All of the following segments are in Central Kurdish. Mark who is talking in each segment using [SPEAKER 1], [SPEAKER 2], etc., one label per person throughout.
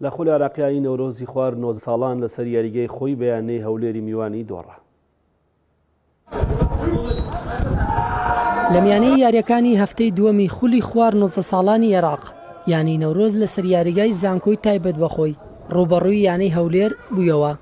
[SPEAKER 1] لە خولی عێراقیانی نەورۆزی خوار 19 ساڵان لەسەر یاریگەی خۆی بە یانەی هەولێری میوانی دۆڕا.
[SPEAKER 2] لە میانەی یاریەکانی هەفتەی دووەمی خولی خوار 19 ساڵانی عێراق یانەی نەورۆز لەسەر یاریگای زانکۆی تایبەت بەخۆی ڕووبەڕووی یانەی هەولێر بوویەوە.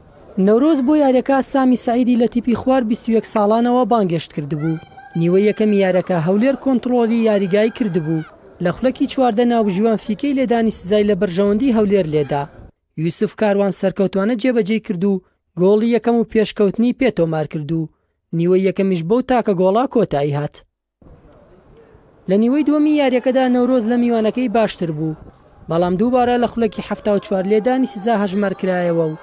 [SPEAKER 2] نەورۆز بۆ یاریەکە سامی سەعیدی لە تیپی خوار 21 ساڵانەوە بانگێشت کردبوو، نیوەی یەکەمی یاریەکە هەولێر کۆنتڕۆڵی یاریگای کردبوو، لە خولەکی 14 ناوبژیوان فیکەی لێدانی سزای لە بەرژەوەندی هەولێر لێدا، یوسف کاروان سەرکەوتوانە جێبەجێی کرد و گۆڵی یەکەم و پێشکەوتنی پێ تۆمارکرد و نیوەی یەکەمیش بەو تاکە گۆڵە کۆتایی هات. لە نیوەی دووەمی یاریەکەدا نەورۆز لە میوانەکەی باشتر بوو، بەڵام دووبارە لە خولەکی 74 لێدانی سزا هەژمارکرایەوە و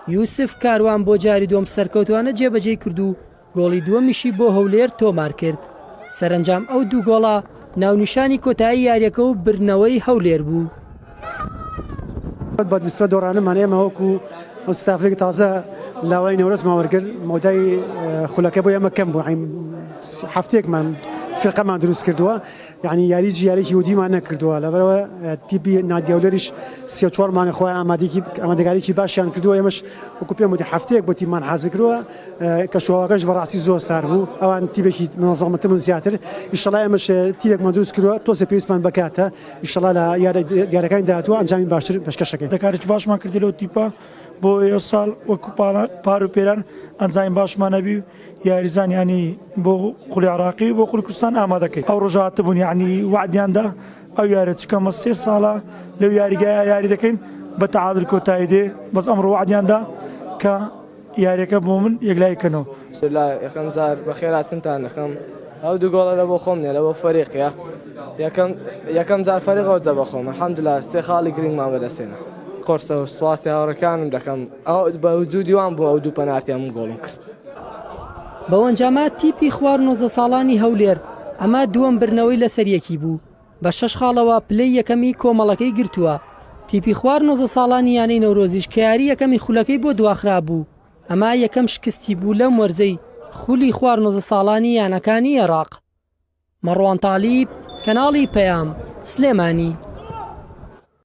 [SPEAKER 2] یوسف کاروان بۆ جاری دووەم سەرکەوتوانە جێبەجێی کرد و گۆڵی دووەمیشی بۆ هەولێر تۆمارکرد، سەرەنجام ئەو دوو گۆڵە ناونیشانی کۆتایی یاریەکە و بردنەوەی هەولێر بوو.
[SPEAKER 3] بە نسبەت دۆڕانمان ئێمە وەکو ئەو ستافێک تازە لاوای نەورۆزمان وەرگرت مەودای خولەکە بۆ ئێمە کەم بوو هەفتەیەکمان فرقەمان دروست کردووە یعنی یاریی یاریی ودیمان نەکردووە لەبەرەوە تیپی نادیاولەریش 34 مانگە خۆیان ئامادەکی ئامادەگاریی باشیان کردووە ئێمەش وەکو پێم وتی هەفتەیەک بۆ تیمان حازر کردووە کەشوهەواکەش بەڕاستی زۆر سار بوو ئەوان تیپێکی منەزەمتر بوون زیاتر ئیشەڵا ئێمەش تیپێکمان دروست کردووە تۆزێ پێویستمان بەکاتە ئیشەڵا لە یاریەکانی داهاتوو ئەنجامی باشتر پێشکەشەکەین. دەکارێکی باشمان
[SPEAKER 4] کردی لەو تیپە بۆ ئێ ساڵ وەکو پار و پێران ئەنجامی باشمان هەبی و یاریزان ینی بۆ خولی عراقی و بۆ خولی کوردستان ئامادەکەی ئەو ڕۆژە هاتبوون یعنی وعدیاندا ئەو یارە چکەمە سێ ساڵە لەو یاریگایە یاری دەکەین بە تەعادل کۆتایی دێ بەس ئەمڕۆ وعدیاندا کە یاریەکە بۆ من یەکلایی کەنەوە.
[SPEAKER 5] بسم اللە یەکەم جار بەخێراتنتان دەکەم ئەو دوو گۆڵە لە بۆ خۆم نیە لە بۆ فەریقە یەکەم یەکەم جار فەریق ئەو بە خۆم الحمدلله سێ خاڵی گرنگمان بەدەستێنە قۆرسە و سوپاسی هاوڕێکانم دەکەم ئەو بە وجودی وان بوو ئەو دوو پەنارتیان من گۆڵم کرد.
[SPEAKER 2] بەو ئەنجامە تیپی خوار 19 ساڵانی هەولێر ئەمە دووەم بردنەوەی لەسەریەکی بوو بە شەش خاڵەوە پلەی یەکەمی کۆمەڵەکەی گرتووە، تیپی خوار 19 ساڵانی یانەی نەورۆزیش کە یاری یەکەمی خولەکەی بۆ دواخرابوو، ئەمە یەکەم شکستی بوو لەم وەرزەی خولی خوار 19 ساڵانی یانەکانی عێراق. مەڕوان تالیب، کەناڵی پەیام، سلێمانی.